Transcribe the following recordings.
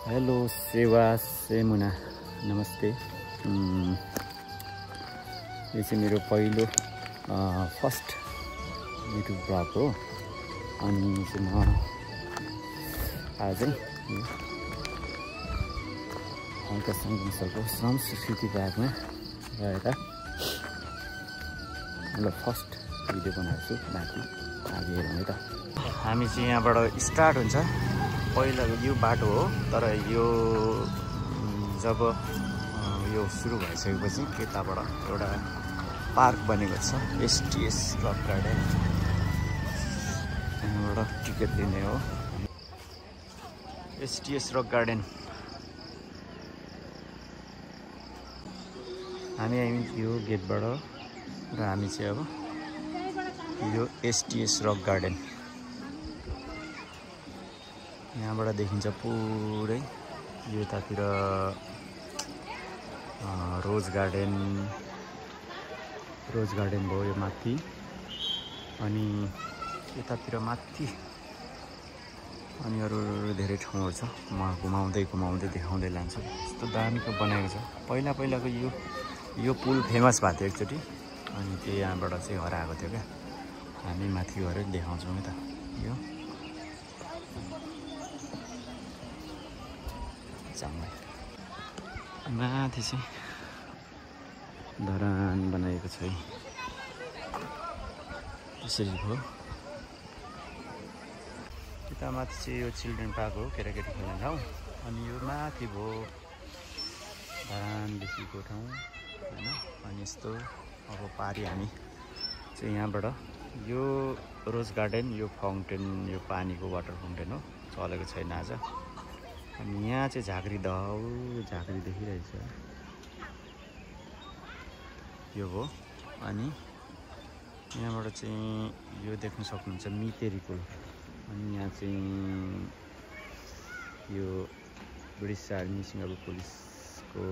Hello सेवा सेमुना नमस्ते। यो चाहिँ मेरो पहिलो फर्स्ट युट्युब ब्लग हो। अनि चाहिँ म आज हल्का सङ्गीतको श्रम स्वीकृति विभागमा गएर मतलब फर्स्ट भिडियो बनाएको छु। बाँकी आगे हेरौँ है त। हामी चाहिँ यहाँबाट स्टार्ट हुन्छ। पहिला यो बाटो हो, तर यो जब यो सुरु भइसकेपछि यताबाट एउटा पार्क बनेको छ, एसटिएस रक गार्डन। यहाँबाट टिकट लिने हो। एसटिएस रक गार्डन हामी यो गेटबाट र हामी चाहिँ अब यो एसटिएस रक गार्डन यहाँबाट देखिन्छ पुरै। यो यतातिर रोज गार्डन भयो यो माथि। अनि यतातिर माथि अनि अरू धेरै ठाउँहरू छ। म घुमाउँदै देखाउँदै लान्छु। यस्तो दामीको बनाएको छ। पहिलाको यो पुल फेमस भएको थियो एकचोटि, अनि त्यो यहाँबाट चाहिँ हराएको थियो क्या। हामी माथि गएर देखाउँछौँ है त। यो माथि चाहिँ धरान बनाएको छ। त्यसरी हो। यता माथि चाहिँ यो चिल्ड्रेन पार्क हो, केटाकेटी खेल्ने ठाउँ। अनि यो माथि भयो धरानदेखिको ठाउँ होइन। अनि यस्तो अब पारि हामी चाहिँ यहाँबाट यो रोज गार्डन, यो फाउन्टेन, यो पानीको वाटर फाउन्टेन हो, चलेको छैन आज। अनि यहाँ चाहिँ झाँक्री देखिरहेछ, यो हो। अनि यहाँबाट चाहिँ यो देख्न सक्नुहुन्छ मितेरी पुल। अनि यहाँ चाहिँ यो ब्रिटिस आर्मी, सिङ्गापुर पुलिसको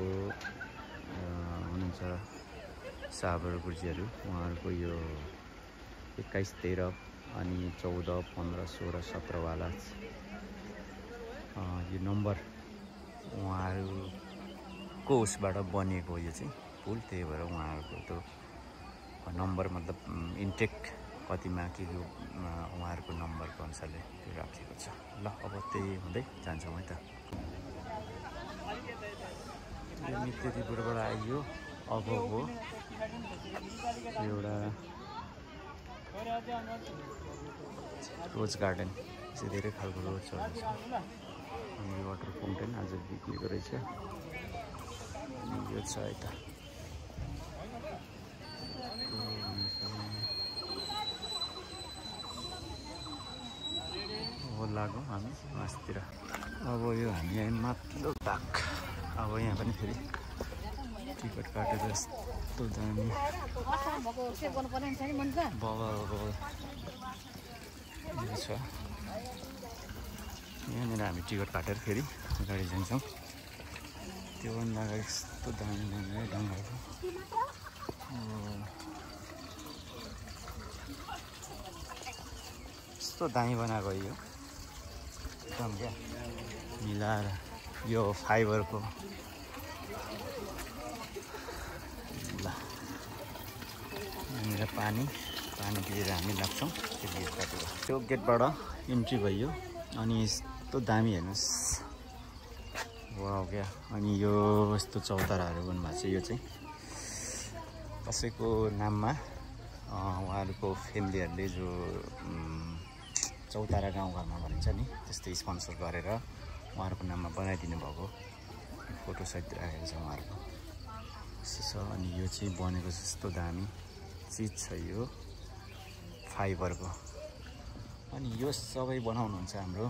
हुनुहुन्छ साबर गुर्जीहरू, उहाँहरूको यो 21, 13 अनि 14, 15, 16, 17 वाला यो नम्बर उहाँहरूको उसबाट बनिएको हो यो चाहिँ पुल। त्यही भएर उहाँहरूको त्यो नम्बर मतलब इन्टेक कतिमा के उहाँहरूको नम्बरको अनुसारले त्यो राखिएको छ। ल अब त्यही हुँदै जान्छौँ है त। यो मितेरीपुरबाट आइयो अब हो एउटा रोज गार्डन। चाहिँ धेरै खालको रोजहरू छ। अनि वाटर फाउन्टेन आज बिग्रेको रहेछ। अनि यो छ यता लाग्यो हामी मासतिर। अब यो हामी यहाँ माथिल्लो बाग। अब यहाँ पनि फेरि टिकट काटेर यस्तो दामी बगल छ। यहाँनिर हामी टिकट काटेर फेरि अगाडि जान्छौँ। त्योभन्दा अगाडि यस्तो दामी ढङ्गको यस्तो दामी बनाएको यो एकदम क्या मिलाएर। यो फाइबरको ल यहाँनिर पानीतिर हामी लाग्छौँ त्यो गेटबाट। त्यो गेटबाट इन्ट्री भयो। अनि यस्तो दामी हेर्नुहोस्, वाउ क्या। अनि यो यस्तो चौताराहरू भन्नुभएको छ। यो चाहिँ कसैको नाममा उहाँहरूको फ्यामिलीहरूले जो चौतारा गाउँघरमा भनिन्छ नि, त्यस्तै स्पोन्सर गरेर उहाँहरूको नाममा बनाइदिनु भएको फोटोसहित राखेको छ उहाँहरूको। यस्तो छ। अनि यो चाहिँ बनेको जस्तो दामी चिज छ यो फाइबरको। अनि यो सबै बनाउनुहुन्छ हाम्रो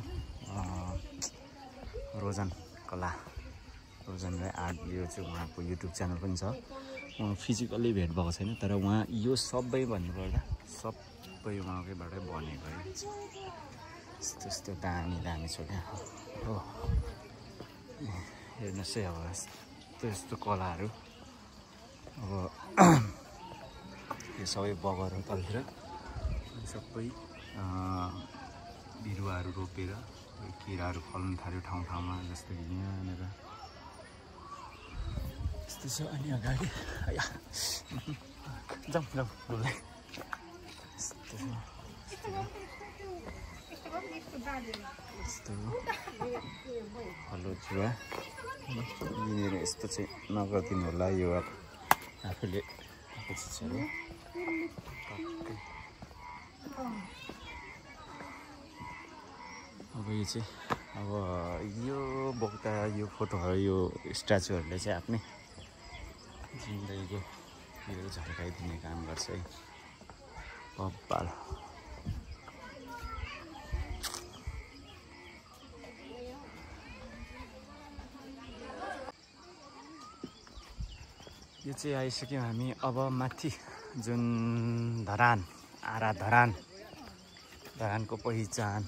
रोजन राई आर्ट। यो चाहिँ उहाँको युट्युब च्यानल पनि छ। उहाँ फिजिकल्ली भेट भएको छैन, तर उहाँ यो सबै भन्नुपर्दा सबै उहाँकैबाटै बनेको है। यस्तो दामी छ क्या हो। हेर्नुहोस् है अब यस्तो कलाहरू। अब यो सबै बगर हो तलतिर। सबै बिरुवाहरू रोपेर किराहरू फल्न थाल्यो ठाउँ ठाउँमा जस्तो कि यहाँनिर यस्तो छ। अनि अगाडि जाउँ जाउँ डुल्दै यस्तो छ। हेलो जुवा यहाँनिर यस्तो चाहिँ नगरिदिनु होला। यो अब आफूले आएको चिजहरू अब यो चाहिँ अब यो बोक्दा यो फोटोहरू यो स्ट्याचुहरूले चाहिँ आफ्नै जिन्दगीको यो झल्काइदिने काम गर्छ है। कपाल यो चाहिँ आइसक्यौँ हामी अब माथि जुन धरान आरा धरानको पहिचान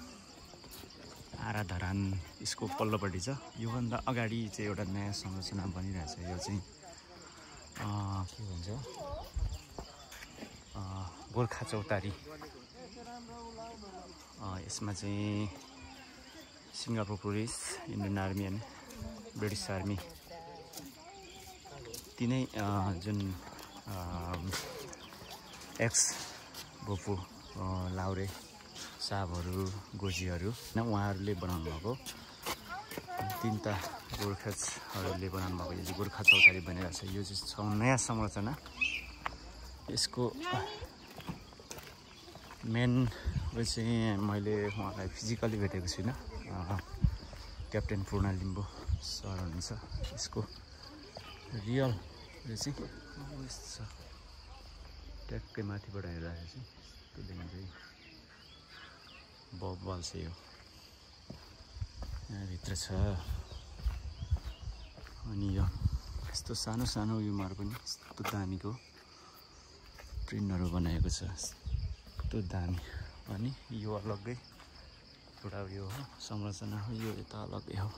आरा धरान यसको पल्लोपट्टि छ। योभन्दा अगाडि चाहिँ एउटा नयाँ संरचना बनिरहेछ। यो चाहिँ के भन्छ गोर्खा चौतारी। यसमा चाहिँ Singapore police, Indian army and British army तिनै जुन एक्स भोपू लाउरे साहबहरू गोजीहरू उहाँहरूले बनाउनु भएको तीनटा गोर्खाहरूले बनाउनु भएको यो चाहिँ गोर्खा चौतारी बनिरहेको छ। यो चाहिँ नयाँ संरचना। यसको मेन चाहिँ मैले उहाँलाई फिजिकली भेटेको छुइनँ। क्याप्टेन पूर्ण लिम्बू सर हुनुहुन्छ। यसको रियल यो चाहिँ छ ट्याक्कै माथिबाट हेर्दाखेरि चाहिँ यस्तो देखिन्छ है। बल चाहिँ यो यहाँभित्र छ। अनि यो यस्तो सानो सानो उयोहरू पनि यस्तो दामीको प्रिन्टहरू बनाएको छ। यस्तो दामी। अनि यो अलग्गै एउटा उयो हो संरचना हो। यो यता अलग्गै हो।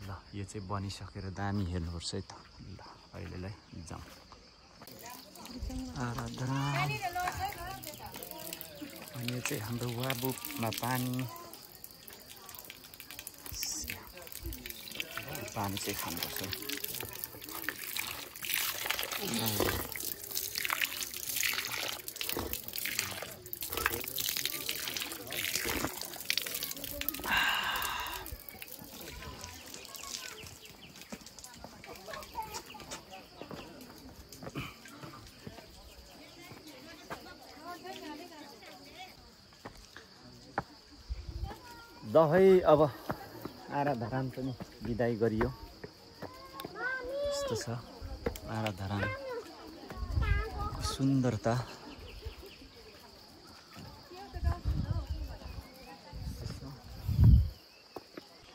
ल यो चाहिँ बनिसकेर दामी हेर्नुपर्छ है त। ल अहिलेलाई जाउँ आराधना। अनि यो चाहिँ हाम्रो वाबुकमा पानी चाहिँ खानुपर्छ। दहै अब आरा धरान पनि बिदाई गरियो। यस्तो छ आरा धरान सुन्दरता।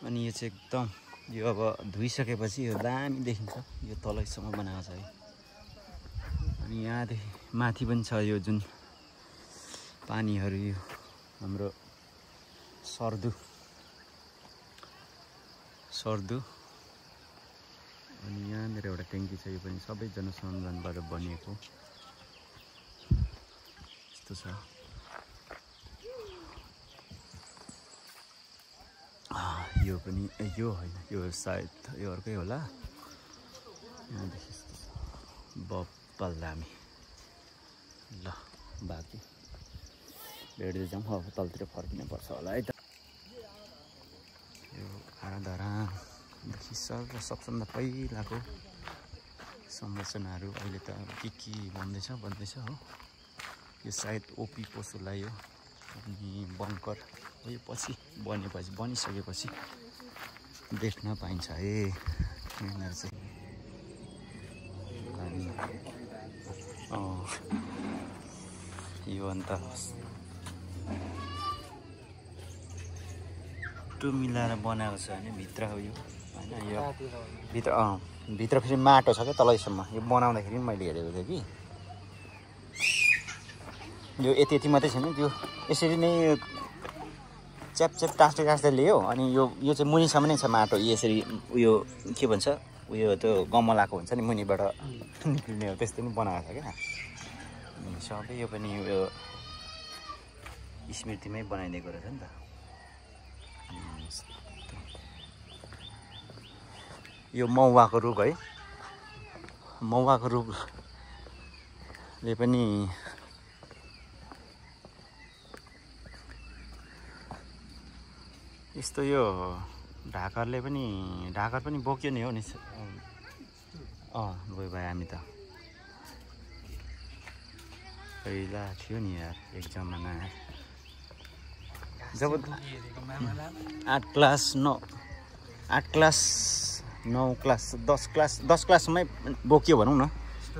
अनि यो चाहिँ एकदम यो अब धोइसकेपछि यो दामी देखिन्छ। यो तलैसम्म बनाएको छ है। अनि यहाँदेखि माथि पनि छ यो जुन पानीहरू यो हाम्रो सर्दु। अनि यहाँनिर एउटा ट्याङ्की छ। यो पनि सबै जनसंरक्षणबाट बनिएको यस्तो छ। यो पनि यो होइन, यो सायद यो अर्कै होला। यहाँदेखि यस्तो छ बप्पल दामी। ल बाँकी भेट्दै जाउँ। अब तलतिर फर्किनु पर्छ होला है त। यो आरा धरानदेखि सबभन्दा पहिलाको संरचनाहरू अहिले त के बन्दैछ हो। यो सायद ओपी पोसोलाई हो। अनि बङ्कर हो। यो पछि बनिसकेपछि देख्न पाइन्छ है यहाँनिर चाहिँ। यो अन्त टु मिलाएर बनाएको छ भने भित्र हो यो होइन। यो भित्र फेरि माटो छ क्या तलैसम्म। यो बनाउँदाखेरि पनि मैले हेरेको थिएँ कि यो यति मात्रै छैन। त्यो यसरी नै च्याप टास्दै ल्यायो। अनि यो चाहिँ मुनिसम्म नै छ माटो। यसरी उयो के भन्छ उयो त्यो गमलाको हुन्छ नि मुनिबाट निक्लिने हो त्यस्तो पनि बनाएको छ क्या। सबै यो पनि यो स्मृतिमै बनाइदिएको रहेछ नि त। यो मौवाको रुख है। मौवाको रुखले पनि यस्तो यो ढाकरले पनि ढाकर पनि बोक्यो नि हो नि। गयो भाइ हामी त पहिला थियो नि यार एक जमाना जब 8 क्लास 9 क्लास 10 क्लासमै बोक्यो भनौँ न।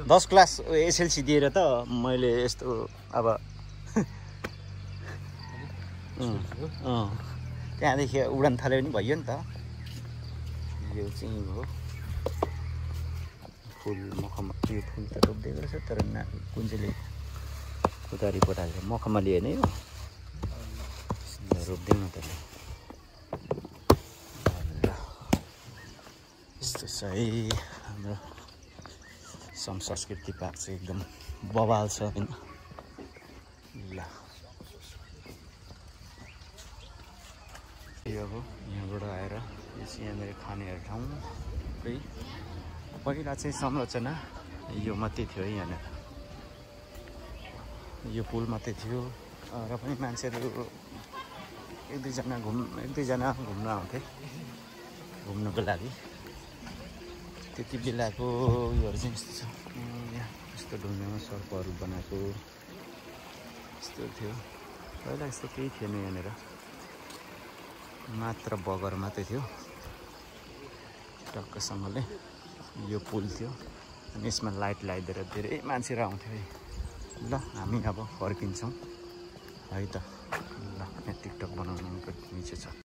10 क्लास एसएलसी दिएर त मैले यस्तो अब त्यहाँदेखि उडान थाल्यो पनि भयो नि त। यो चाहिँ हो फुल मखमली। यो फुल त रोप्दै रहेछ तर कुन चाहिँले उतारी पठाएको मखमली होइन यो रोप्दैन त। यस्तो छ है हाम्रो संस्कृति पार्क चाहिँ एकदम बवाल छ होइन। ल यो हो यहाँबाट आएर यो चाहिँ यहाँनिर खानेहरू ठाउँ है। पहिला चाहिँ संरचना यो मात्रै थियो है यहाँनिर। यो पुल मात्रै थियो र पनि मान्छेहरू एक दुईजना घुम्न आउँथे घुम्नुको लागि। त्यति बेलाको उयोहरू चाहिँ यस्तो छ। यहाँ यस्तो ढुङ्गामा सर्पहरू बनाएको यस्तो थियो। पहिला यस्तो केही थिएन यहाँनिर मात्र बगर मात्रै थियो टक्कसँगले। यो पुल थियो अनि यसमा लाइट लगाइदिएर धेरै मान्छेहरू आउँथ्यो है। ल हामी अब फर्किन्छौँ है त। ल यहाँ टिकटक बनाउनुको निचे छ।